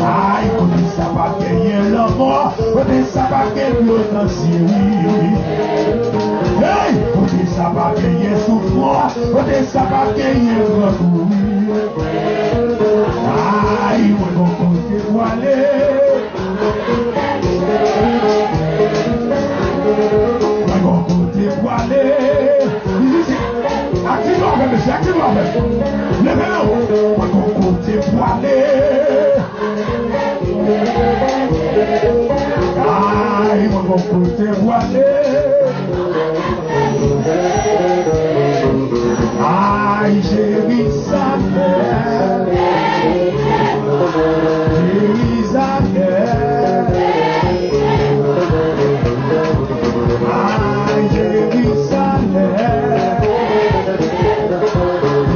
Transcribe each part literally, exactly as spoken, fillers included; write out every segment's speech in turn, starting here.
Ay, kote sa pa genyen lanmò, kote sa pa gen dlo nan zye, wi, wi. Hey, kote sa pa genyen soufrans, kote sa pa genyen grangou, wi. Ay, mwen gon kote pou ale. Mwen gon kote pou ale. Mizisyen, aktive avè m, mesye, aktive avè m. Leve non. Mwen gon kote pou ale. Ay, mwen gon kote pou ale. Ay, Jerizalèm, Jerizalèm. Ay, Jerizalèm,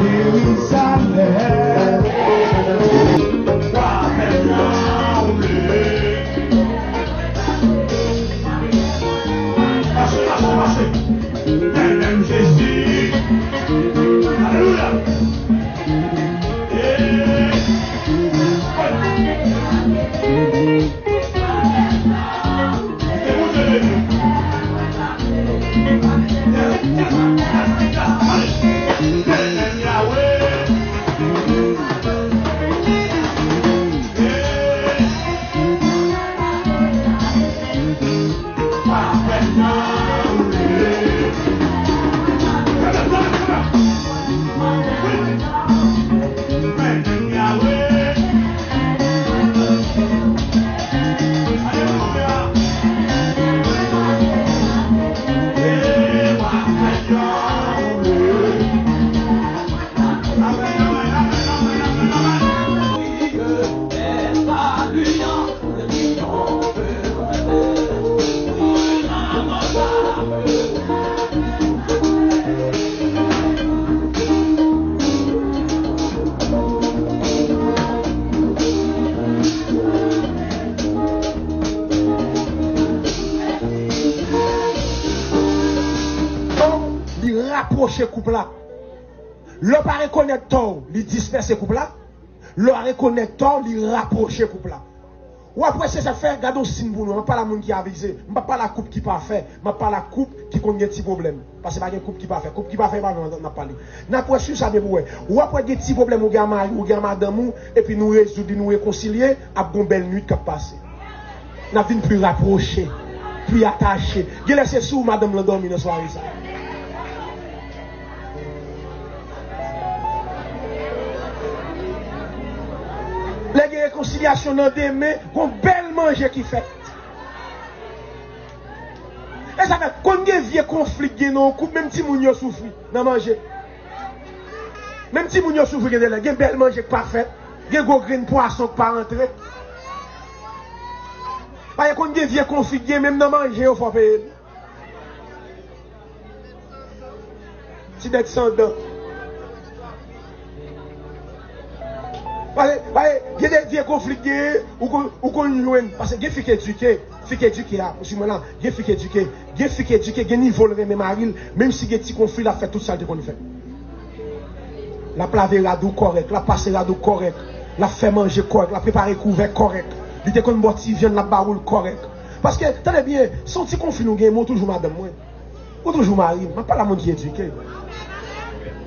Jerizalèm. Pase, pase, pase. Mèt m Jezi. Alelouya. Hey. Se Bondye beni. Yes, yes, yes, yes. Ale. Mèt m Yahweh. Hey. Li rapwoche koup la. Lè w pa rekonèt tò w, li dispèse koup la. Lè w rekonèt tò w, li rapwoche koup la. W ap wè se sa k fè, gade yon siy pou nou. M ap pale a moun ki avize. M p ap pale a koup ki pafè. M ap pale a koup ki konn gen ti pwoblèm. Paske pa gen koup ki pafè. Koup ki pafè, e pa nou n ap pale. N ap wè sou sa depi w wè. W ap wè gen ti pwoblèm ou gen a mari, ou gen a madanm ou, epi nou rezoud li, nou rekonsilye, ap gon bèl nwit k ap pase. N ap vin pli rapwoche, pli atache. Genlè se sou madanm lan dòmi nan sware sa. Lè gen rekonsilyasyon nan demen, gon bèl manje ki fèt. E sa fè, konn gen vye konfli k gen nan yon koup, menm timoun yo soufri nan manje. Menm timoun yo soufri gen de lè, gen bèl manje k pa fèt, gen gwo grenn pwason k pa rantre. Paske konn gen vye konfli k gen, menm nan manje yo fò peye l. Ti nèg san dan. Pale, pale, gen de vye konfli k genyen, ou konn, ou konn jwenn. Paske gen fi k edike, fi k edike a, ou swiv mwen la, gen fi k edike, gen fi k edike, gen nivo l renmen mari l, menm si gen ti konfli, l ap fè tout sa l te konn fè. L ap lave rad ou kòrèk, l ap pase rad ou kòrèk, l ap fè manje kòrèk, l ap prepare kouvèk kòrèk. Li te konn ba w ti vyann, l ap ba ou l kòrèk. Paske, tande byen, se yon ti konfli nou genyen, men w toujou madanm mwen. Ou toujou mari m. M ap pale a moun ki edike.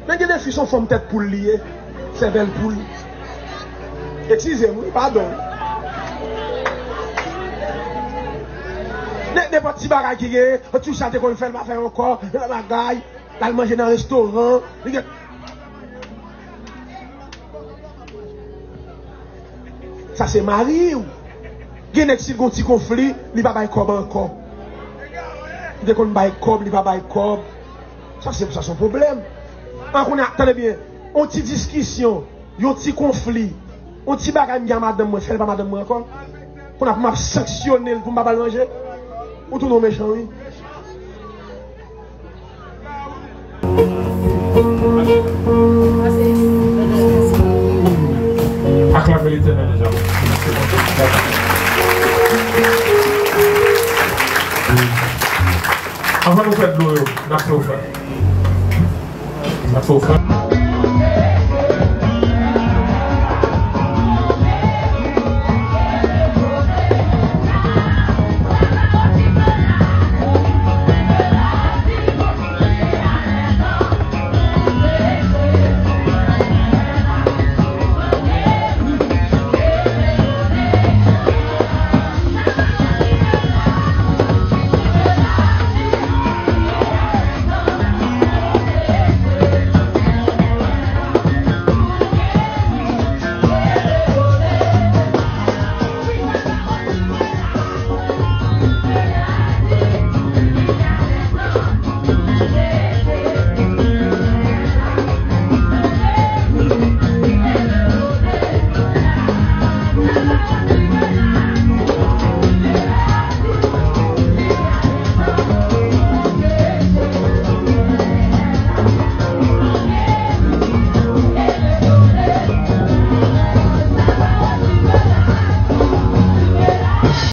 Men gen de fi, se yon fanm tèt poul li ye. Sèvèl poul. Eskize m, wi, padon. Ne-, nenpòt ti bagay ki gen, tou sa te konn fè, l pa fè ankò, bagay, l al manje nan restoran, li gen Sa se mari w. Gen nèg si l gon ti konfli, li pa bay kòb ankò. Li te konn bay kòb, li pa bay kòb. Sa se, sa se yon pwoblèm. An kounye a, tande byen, yon ti diskisyon, yon ti konfli, yon ti bagay m gen a madanm mwen, fè l pa madanm mwen ankò. Kounye a pou m ap sanksyone l pou m pa ba l manje. Ou tounen yon mechan, wi. Aklame Letènèl deja. Anvan nou fè dlo yo, n ap fè ofrann. N ap fè ofrann.